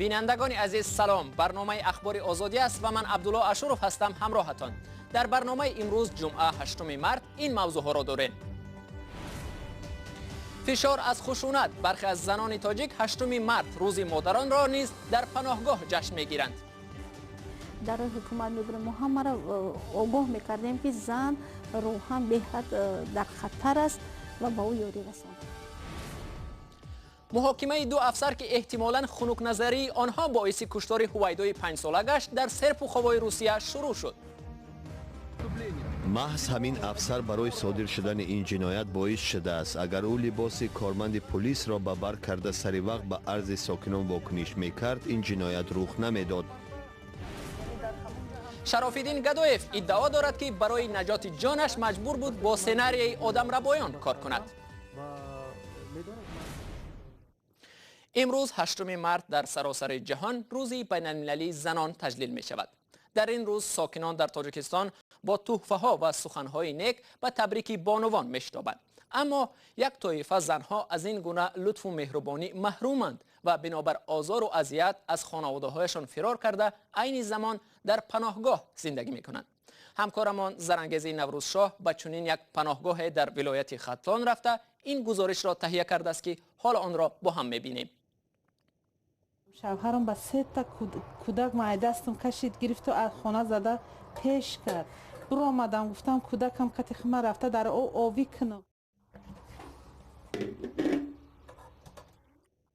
Бинандагони азиз, салом. Барномаи Ахбори Озодӣ аст ва ман Абдулло Ашуров ҳастам ҳамроҳатон. Дар барномаи имрӯз, ҷумъа, 8 март, ин мавзӯъҳоро дорем. Фишор аз хушунат. Бархе аз занони тоҷик 8 март, рӯзи модаронро низ дар паноҳгоҳ ҷашн мегиранд. Дар роҳи ҳукумат мебурем, мо ҳамаро огоҳ мекардем, ки зан рӯҳан беҳад дар хатар аст ва ба ӯ ёрӣ расонд. Муҳокимаи ду афсар, ки эҳтимолан хунукназарии онҳо боиси куштори Ҳувайдои 5-сола гашт, дар Серпуховои Русия шурӯъ шуд. Маҳз ҳамин афсар барои содир шудани ин ҷиноят боис шудааст. Агар ӯ либоси корманди пулисро ба бар карда, сари вақт ба арзи сокинон вокуниш мекард, ин ҷиноят рух намедод. Шарофиддин Гадоев иддао дорад, ки барои наҷоти ҷонаш маҷбур буд бо сценарияи одамрабоён кор кунад. Имрӯз, 8 март, дар саросари ҷаҳон рӯзи байналмилалии занон таҷлил мешавад. Дар ин рӯз сокинон дар Тоҷикистон бо тӯҳфаҳо ва суханҳои нек ба табрики бонувон мешитобанд. Аммо як тоифа занҳо аз ин гуна лутфу меҳрубонӣ маҳруманд ва бинобар озору азият аз хонаводаҳояшон фирор карда, айни замон дар паноҳгоҳ зиндагӣ мекунанд. Ҳамкорамон Зарангези Наврӯзшоҳ ба чунин як паноҳгоҳе дар вилояти Хатлон рафта, ин гузоришро таҳия кардааст, ки ҳоло онро бо ҳам мебинем. Шавҳарам ба сета кӯдак майдастам кашид, гирифту аз хона зада пеш кард. Биромадам, гуфтам, кӯдакам кати хима рафта дар овӣ кунам.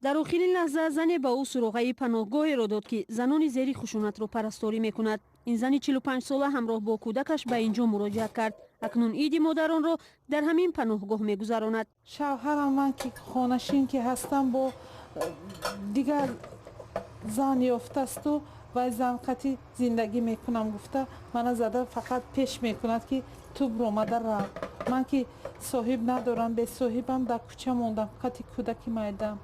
Дар охирин лаҳза зане ба ӯ суроғаи паноҳгоҳеро дод, ки занони зери хушунатро парасторӣ мекунад. Ин зани 45-сола ҳамроҳ бо кӯдакаш ба ин ҷо муроҷиат кард. Акнун иди модаронро дар ҳамин паноҳгоҳ мегузаронад. Шавҳарам, ман ки хонашин ки ҳастам, бо дигар зан ёфтасту вай зан қати зиндагӣ мекунам гуфта, мана зада фақат пеш мекунад, ки ту биромада рав. Ман ки соҳиб надорам, бесоҳибам, дар кӯча мондам қати кӯдаки майдам.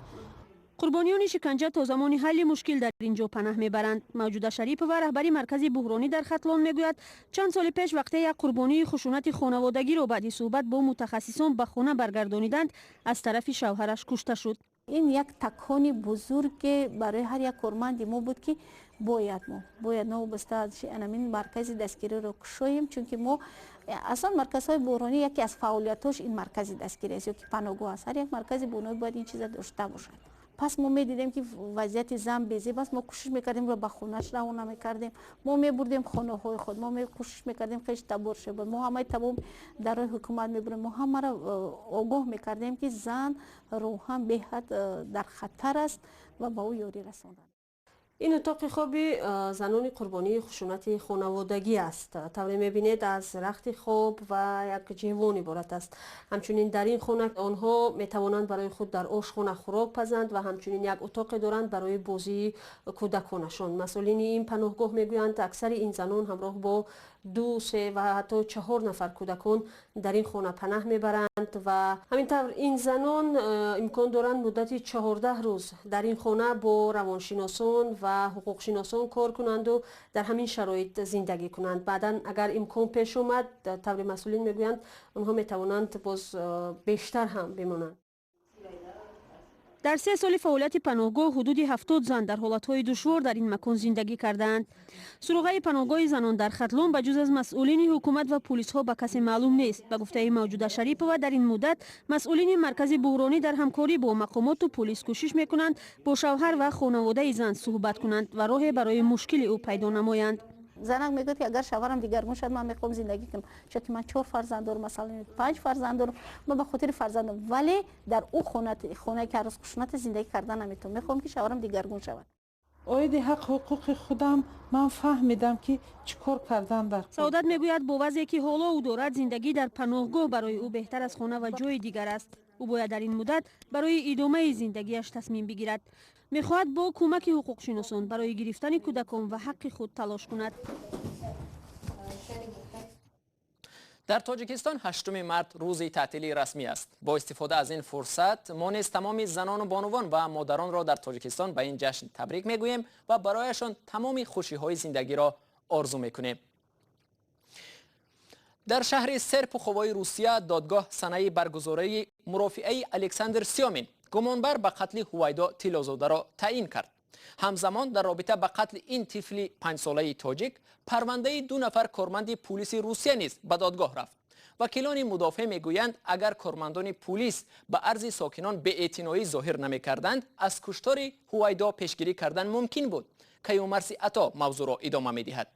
Қурбониёни шиканҷа то замони ҳалли мушкил дар ин ҷо панаҳ мебаранд. Мавҷуда Шарипова, раҳбари маркази буҳронӣ дар Хатлон, мегӯяд, чанд соли пеш вақте як қурбонии хушунати хонаводагиро баъди суҳбат бо мутахассисон ба хона баргардониданд, аз тарафи шавҳараш кушта шуд. Ин як такони бузурге барои ҳар як корманди мо буд, ки бояд мо бояд новобаста аз анамин маркази дастгириро кушоем, чунки мо аслан марказҳои буҳронӣ, яке аз фаъолиятҳош ин маркази дастгирӣ аст ё ки паноҳгоҳ аст. Ҳар як маркази буҳронӣ бояд ин чиза дошта бошад. Пас мо медидем, ки вазъияти зан безеб аст, мо кӯшиш мекардем, ро ба хонааш равона мекардем, мо мебурдем хонаҳои худ, мо кӯшиш мекардем хеш табор шавад. Мо ҳамаи тамом дар роҳи ҳукумат мебурем, мо ҳамаро огоҳ мекардем, ки зан рӯҳан беҳад дар хатар аст ва ба ӯ ёрӣ расонданд. Ин утоқи хоби занони қурбонии хушунати хонаводагӣ аст. Тавре мебинед, аз рахти хоб ва як ҷевон иборат аст. Ҳамчунин дар ин хона онҳо метавонанд барои худ дар ошхона хӯрок пазанд ва ҳамчунин як утоқе доранд барои бозии кӯдаконашон. Масъулини ин паноҳгоҳ мегӯянд, аксари ин занон ҳамроҳ бо ду, се ва ҳатто чаҳор нафар кӯдакон дар ин хона панаҳ мебаранд ва ҳамин тавр ин занон имкон доранд муддати 14 рӯз дар ин хона бо равоншиносон ва ҳуқуқшиносон кор кунанду дар ҳамин шароит зиндагӣ кунанд. Баъдан, агар имкон пеш омад, таври масъулин мегӯянд, онҳо метавонанд боз бештар ҳам бимонанд. Дар 3 соли фаъолияти паноҳгоҳ ҳудуди 70 зан дар ҳолатҳои душвор дар ин макон зиндагӣ кардаанд. Суроғаи паноҳгоҳи занон дар Хатлон ба ҷуз аз масъулини ҳукумат ва пулисҳо ба касе маълум нест. Ба гуфтаи Мавҷуда Шарипова, дар ин муддат масъулини маркази буҳронӣ дар ҳамкорӣ бо мақомоту пулис кӯшиш мекунанд бо шавҳар ва хонаводаи зан суҳбат кунанд ва роҳе барои мушкили ӯ пайдо намоянд. Занак мегӯяд, ки агар шавҳарам дигаргун шуд, ман мехоҳам зиндагӣ кунам, чунки ман чор фарзанд дорам, масалан, панҷ фарзанд дорам, ман ба хотири фарзандам, вале дар ӯ хонае ки ҳар рӯз хушунат, зиндагӣ кардан наметавонам. Мехоҳам, ки шавҳарам дигаргун шавад. Оиди ҳақ ҳуқуқи худам ман фаҳмидам, ки чӣ кор кардан дар Саодат мегӯяд, бо вазъе ки ҳоло ӯ дорад, зиндагӣ дар паноҳгоҳ барои ӯ беҳтар аз хона ва ҷои дигар аст. Ӯ бояд дар ин муддат барои идомаи зиндагиаш тасмим бигирад. Мехоҳад бо кӯмаки ҳуқуқшиносон барои гирифтани кӯдакон ва ҳаққи худ талош кунад. Дар Тоҷикистон 8 март рӯзи таътили расмӣ аст. Бо истифода аз ин фурсат мо низ тамоми занону бонувон ва модаронро дар Тоҷикистон ба ин ҷашн табрик мегӯем ва барояшон тамоми хушиҳои зиндагиро орзу мекунем. Дар шаҳри Серпуховои Русия додгоҳ санаи баргузории мурофиаи Александр Сёмин, гумонбар ба қатли Ҳувайдо Тиллозодаро таъин кард. Ҳамзамон дар робита ба қатли ин тифли панҷсолаи тоҷик парвандаи ду нафар корманди пулиси Русия низ ба додгоҳ рафт. Вакилони мудофеъ мегӯянд, агар кормандони пулис ба арзи сокинон беэътиноӣ зоҳир намекарданд, аз куштори Ҳувайдо пешгирӣ кардан мумкин буд. Каюмарси Ато мавзӯъро идома медиҳад.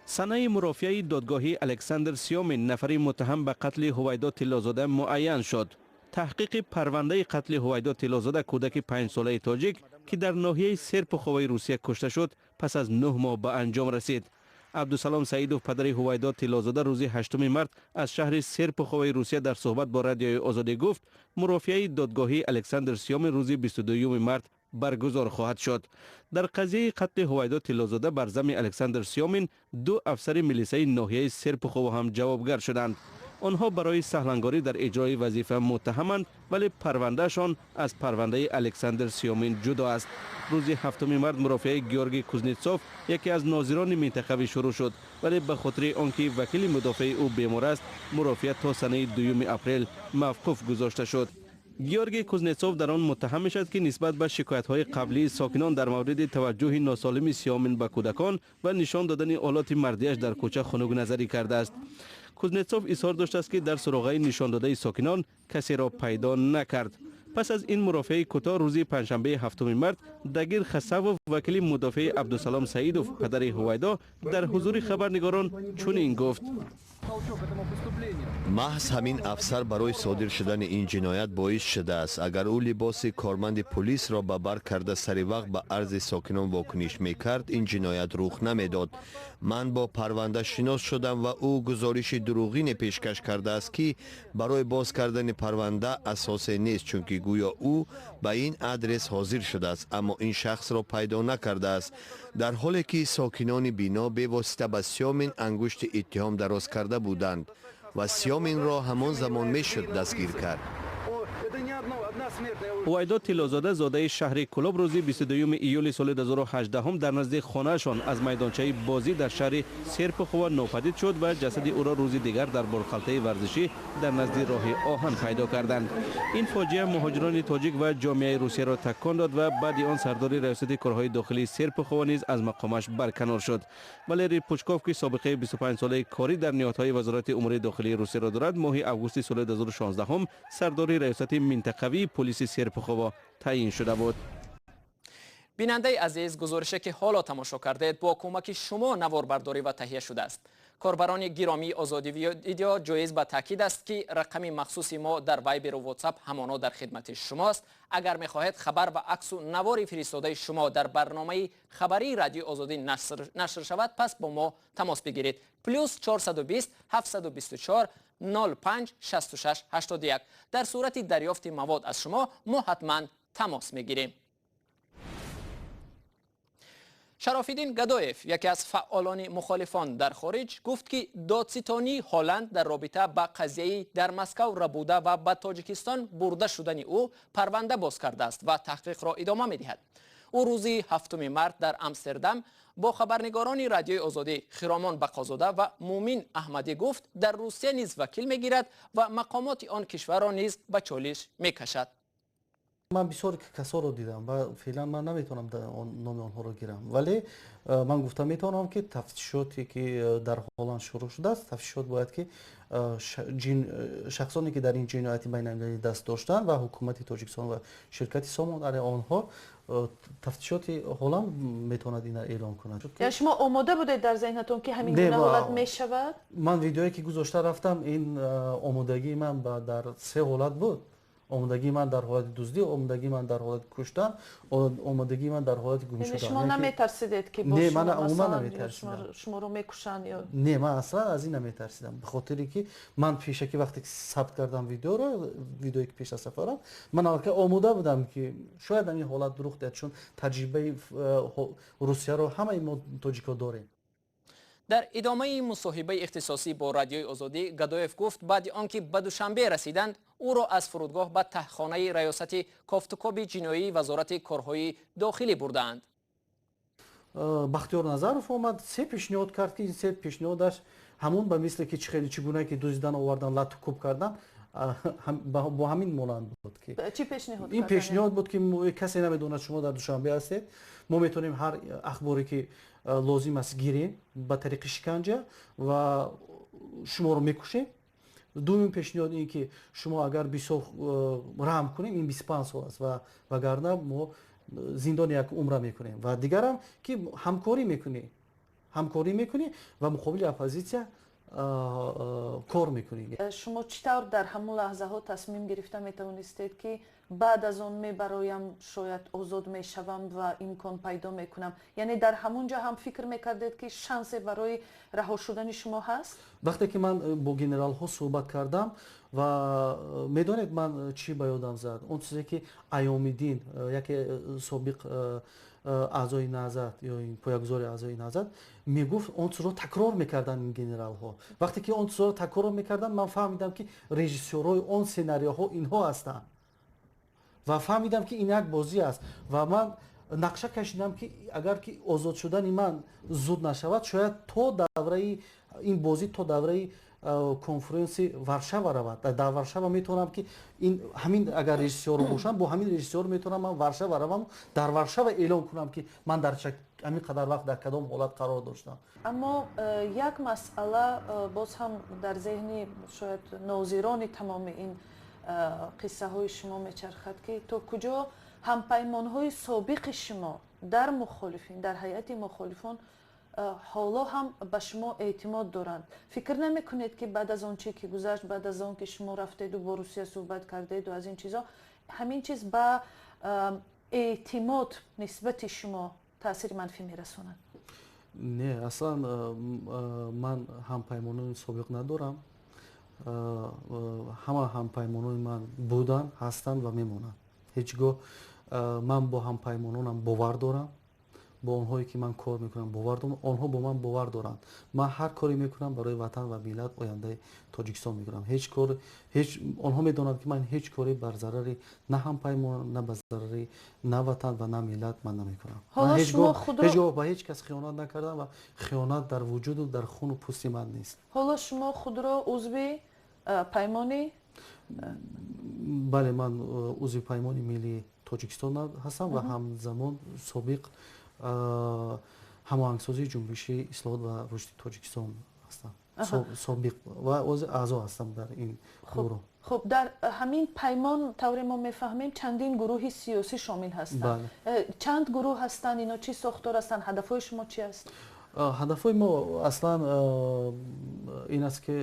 Санаи мурофиаи додгоҳии Александр Сёмин, нафари муттаҳам ба қатли Ҳувайдо Тиллозода, муайян шуд. Таҳқиқи парвандаи қатли Ҳувайдо Тиллозода, кӯдаки панҷсолаи тоҷик, ки дар ноҳияи Серпуховаи Русия кушта шуд, пас аз 9 моҳ ба анҷом расид. Абдусалом Саидов, падари Ҳувайдо Тиллозода, рӯзи 8 март аз шаҳри Серпуховаи Русия дар суҳбат бо Радиои Озодӣ гуфт, мурофиаи додгоҳии Александр Сёмин рӯзи 22 март баргузор хоҳад шуд. Дар қазияи қатли Ҳувайдо Тиллозода бар замми Александр Сёмин ду афсари милисаи ноҳияи Серпухово ҳам ҷавобгар шуданд. Онҳо барои саҳлангорӣ дар иҷрои вазифа муттаҳаманд, вале парвандаашон аз парвандаи Александр Сёмин ҷудо аст. Рӯзи 7 март мурофиаи Георгий Кузнецов, яке аз нозирони минтақавӣ, шурӯъ шуд, вале ба хотири он ки вакили мудофеи ӯ бемор аст, мурофиа то санаи 2 апрел мавқуф гузошта шуд. Георгий Кузнецов дар он муттаҳам мешавад, ки нисбат ба шикоятҳои қаблии сокинон дар мавриди таваҷҷӯҳи носолими Сёмин ба кӯдакон ва нишон додани олоти мардияш дар кӯча хунукназарӣ кардааст. Кузнецов изҳор доштааст, ки дар суроғаи нишондодаи сокинон касеро пайдо накард. Пас аз ин мурофиаи кӯтоҳ, рӯзи панҷшанбеи 7 март Дагир Хасавов, вакили мудофеи Абдусалом Саидов, падари Ҳувайдо, дар ҳузури хабарнигорон чунин гуфт: Маҳз ҳамин афсар барои содир шудани ин ҷиноят боис шудааст. Агар ӯ либоси корманди пулисро ба бар карда, сари вақт ба арзи сокинон вокуниш мекард, ин ҷиноят рух намедод. Ман бо парванда шинос шудам ва ӯ гузориши дурӯғине пешкаш кардааст, ки барои боз кардани парванда асосе нест, чунки гӯё ӯ ба ин адрес ҳозир шудааст, аммо ин шахсро пайдо накардааст, дар ҳоле ки сокинони бино бевосита ба Сёмин ангушти иттиҳом дароз карда буданд ва Сёминро ҳамон замон мешуд дастгир кард. Ҳувайдо Тиллозода, зодаи шаҳри Кӯлоб, рӯзи 22 июли соли 2018 дар назди хонаашон аз майдончаи бозӣ дар шаҳри Серпухова нопадид шуд ва ҷасади ӯро рӯзи дигар дар борхалтаи варзишӣ дар назди роҳи оҳан пайдо карданд. Ин фоҷиа муҳоҷирони тоҷик ва ҷомеаи Русияро такон дод ва баъди он сардори раёсати корҳои дохилии Серпухова низ аз мақомаш барканор шуд. Валерий Пучков, ки собиқаи 25солаи корӣ дар ниҳодҳои Вазорати умури дохилии Русияро дорад, моҳи августи соли 2016 сардори раёсати минтақавии полиси Серпухово таъин шуда буд. Бинандаи азиз, гузорише ки ҳоло тамошо кардед, бо кӯмаки шумо наворбардорӣ ва таҳия шудааст. Корбарони гиромии Озодӣ Видео, ҷоиз ба таъкид аст, ки рақами махсуси мо дар Вайберу Ватсап ҳамоно дар хидмати шумост. Агар мехоҳед хабар ва аксу навори фиристодаи шумо дар барномаи хабарии Радиои Озодӣ нашр шавад, пас бо мо тамос бигиред: плюс 420 724 05 66 81. Дар сурати дарёфти мавод аз шумо мо ҳатман тамос мегирем. Шарофиддин Гадоев, яке аз фаъолони мухолифон дар хориҷ, гуфт, ки додситонии Ҳолланд дар робита ба қазияи дар Москав рабуда ва ба Тоҷикистон бурда шудани ӯ парванда боз кардааст ва таҳқиқро идома медиҳад. Ӯ рӯзи 7 март дар Амстердам бо хабарнигорони Радиои Озодӣ Хиромон Бақозода ва Мумин Аҳмадӣ гуфт, дар Русия низ вакил мегирад ва мақомоти он кишварро низ ба чолиш мекашад. Ман бисёр касоро дидам ва феълан ман наметавонам номи онҳоро гирам, вале ман гуфта метавонам, ки тафтишоте ки дар Ҳолланд шурӯъ шудааст, тафтишот бояд ки шахсоне ки дар ин ҷинояти байналмилалӣ даст доштанд ва ҳукумати Тоҷикистон ва ширкати Сомон алайҳи онҳо, тафтишоти Ҳолланд метавонад ина эълон кунад. Яъне шумо омода будед дар зеҳнатон, ки ҳамин гуна ҳолат мешавад? Ман видеое ки гузошта рафтам, ин омодагии ман дар се ҳолат буд: омодагии ман дар ҳолати дуздӣ, омодагии ман дар ҳолати куштан, омодагии ман дар ҳолати гум шудан. Шумо наметарсидед, ки не, ман умуман наметарсидам. Шуморо мекушанд ё Не, ман аслан аз ин наметарсидам, ба хотире ки ман пешакӣ вақте ки сабт кардам видеоро, видеое ки пеш аз сафарам, ман аллакай омода будам, ки шояд ҳамин ҳолат рух диҳад, чун таҷрибаи Русияро ҳамаи мо тоҷикҳо дорем. Дар идомаи мусоҳибаи ихтисосӣ бо Радиои Озодӣ Гадоев гуфт, баъди он ки ба Душанбе расиданд, ӯро аз фурудгоҳ ба таҳхонаи раёсати кофтукоби ҷиноии Вазорати корҳои дохилӣ бурдаанд. Бахтиёр Назаров омад, се пешниҳод кард, ки ин се пешниҳодаш ҳамон ба мисле ки хеле чӣ гуна ки дуздидан овардан, лату куб кардан. Бо ҳамин монанд буд ки чӣ пешниҳод? Ин пешниҳод буд, ки касе намедонад, шумо дар Душанбе ҳастед, мо метавонем ҳар ахборе ки лозим аст гирем ба тариқи шиканҷа ва шуморо мекушем. Дуюм пешниҳод ин ки шумо агар бисёр раҳм кунем, ин 25 сол аст, ва вагарна мо зиндони як умра мекунем. Ва дигарам ки ҳамкорӣ мекунӣ ва муқобили оппозитсия кор мекунӣ. Шумо чӣ тавр дар ҳамон лаҳзаҳо тасмим гирифта метавонистед, ки баъд аз он мебароям, шояд озод мешавам ва имкон пайдо мекунам? Яъне дар ҳамон ҷо ҳам фикр мекардед, ки шансе барои раҳо шудани шумо ҳаст? Вақте ки ман бо генералҳо суҳбат кардам ва медонед, ман чӣ ба ёдам зад? Он чизе ки Аёмиддин, яке собиқ аъзои Наҳзат ё поягузори аъзои Наҳзат, мегуфт, он чизро такрор мекарданд ин генералҳо. Вақте ки он чизро такрор мекарданд, ман фаҳмидам, ки режиссёрҳои он сценариоҳо инҳо ҳастанд, ва фаҳмидам, ки ин як бозӣ аст. Ва ман нақша кашидам, ки агар ки озод шудани ман зуд нашавад, шояд то давраи ин бозӣ, то давраи конференси Варшава равад. Дар Варшава метавонам ки ин ҳамин агар режиссёр бошам, бо ҳамин режиссёр метавонам ман Варшава равам, дар Варшава эълон кунам, ки ман дар ҳамин қадар вақт дар кадом ҳолат қарор доштам. Аммо як масъала боз ҳам дар зеҳни шояд нозирони тамоми ин қиссаҳои шумо мечархад, ки то куҷо ҳампаймонҳои собиқи шумо дар мухолифин, дар ҳайати мухолифон ҳоло ҳам ба шумо эътимод доранд. Фикр намекунед, ки баъд аз он чӣ ки гузашт, баъд аз он ки шумо рафтеду бо Русия суҳбат кардеду аз ин чизо, ҳамин чиз ба эътимод нисбати шумо таъсири манфӣ мерасонад? Не, аслан ман ҳампаймонони собиқ надорам. Ҳама ҳампаймонони ман буданд, ҳастанд ва мемонанд. Ҳеҷ гоҳ ман бо ҳампаймононам бовар дорам, бо онҳое ки ман кор мекунам бовар дорам, онҳо бо ман бовар доранд. Ман ҳар коре мекунам, барои ватан ва миллат, ояндаи Тоҷикистон мекунам. Ҳеҷ кор, ҳеҷ, онҳо медонанд, ки ман ҳеҷ коре бар зарари на ҳампаймон, на ба зарари на ватан ва на миллат ман намекунам. Ҳеҷ гоҳ ба ҳеҷ кас хиёнат накардам ва хиёнат дар вуҷуду дар хуну пӯсти ман нест. Ҳоло шумо худро узви паймони Бале, ман узви Паймони миллии Тоҷикистон ҳастам ва ҳамзамон собиқ ҳамоҳангсозии Ҷунбиши ислоҳот ва рушди Тоҷикистон ҳастам, собиқ ва аъзо ҳастам дар ин гурӯҳ. Хуб, дар ҳамин паймон, тавре мо мефаҳмем, чандин гурӯҳи сиёсӣ шомил ҳастанд. Чанд гурӯҳ ҳастанд ино? Чӣ сохтор ҳастанд? Ҳадафҳои шумо чи аст? Ҳадафҳои мо аслан ин аст, ки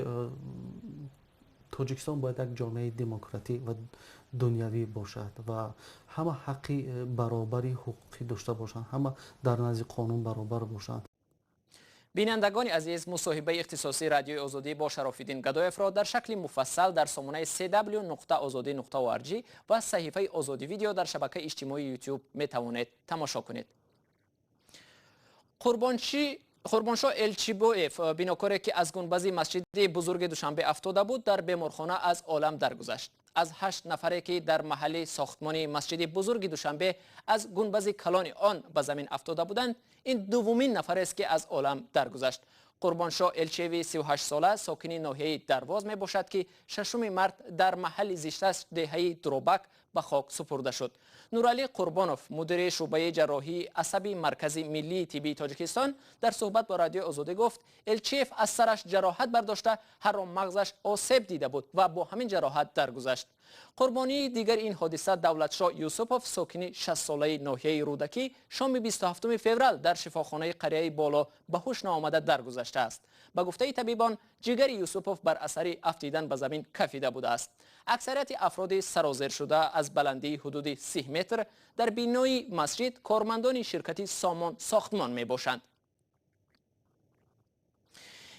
Тоҷикистон бояд як ҷомеаи демократӣ ва дунявӣ бошад ва ҳама ҳаққи баробари ҳуқуқӣ дошта бошанд, ҳама дар назди қонун баробар бошанд. Бинандагони азиз, мусоҳибаи ихтисосии Радиои Озодӣ бо Шарофиддин Гадоевро дар шакли муфассал дар сомонаи cw.ozodi.org ва саҳифаи Озодӣ Видео дар шабакаи иҷтимоии Ютуб метавонед тамошо кунед. Қурбончӣ Қурбоншоҳ Элчибоев, бинокоре ки аз гунбази масҷиди бузурги Душанбе афтода буд, дар беморхона аз олам даргузашт. Аз ҳашт нафаре ки дар маҳалли сохтмони масҷиди бузурги Душанбе аз гунбази калони он ба замин афтода буданд, ин дуввумин нафарест, ки аз олам даргузашт. Қурбоншоҳ Элчиеви 38 сола сокини ноҳияи Дарвоз мебошад, ки 6 март дар маҳалли зишташ, деҳаи Дуробак, ба хок супурда шуд. Нуралӣ Қурбонов, мудири шӯъбаи ҷарроҳии асаби Маркази миллии тиббии Тоҷикистон, дар суҳбат бо Радиои Озодӣ гуфт, Элчиев аз сараш ҷароҳат бардошта, ҳаром мағзаш осеб дида буд ва бо ҳамин ҷароҳат даргузашт. Қурбонии дигари ин ҳодиса Давлатшоҳ Юсупов, сокини 60-солаи ноҳияи Рӯдакӣ, шоми 27 феврал дар шифохонаи қарияи Боло ба ҳуш наомада даргузаштааст. Ба гуфтаи табибон, ҷигари Юсупов бар асари афтидан ба замин кафида будааст. Аксарияти афроди сарозершуда аз баландии ҳудуди 30 метр дар бинои масҷид кормандони ширкати Сомон сохтмон мебошанд.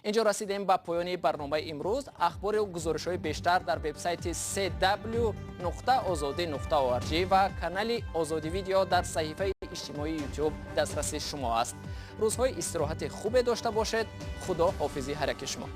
Инҷо расидем ба поёни барномаи имрӯз. Ахбори гузоришҳои бештар дар вебсайти cw.ozodi.org ва канали Озодӣ Видео дар саҳифаи иҷтимоии Ютуб дастраси шумо аст. Рӯзҳои истироҳати хубе дошта бошед. Худо ҳофизи ҳар яки шумо.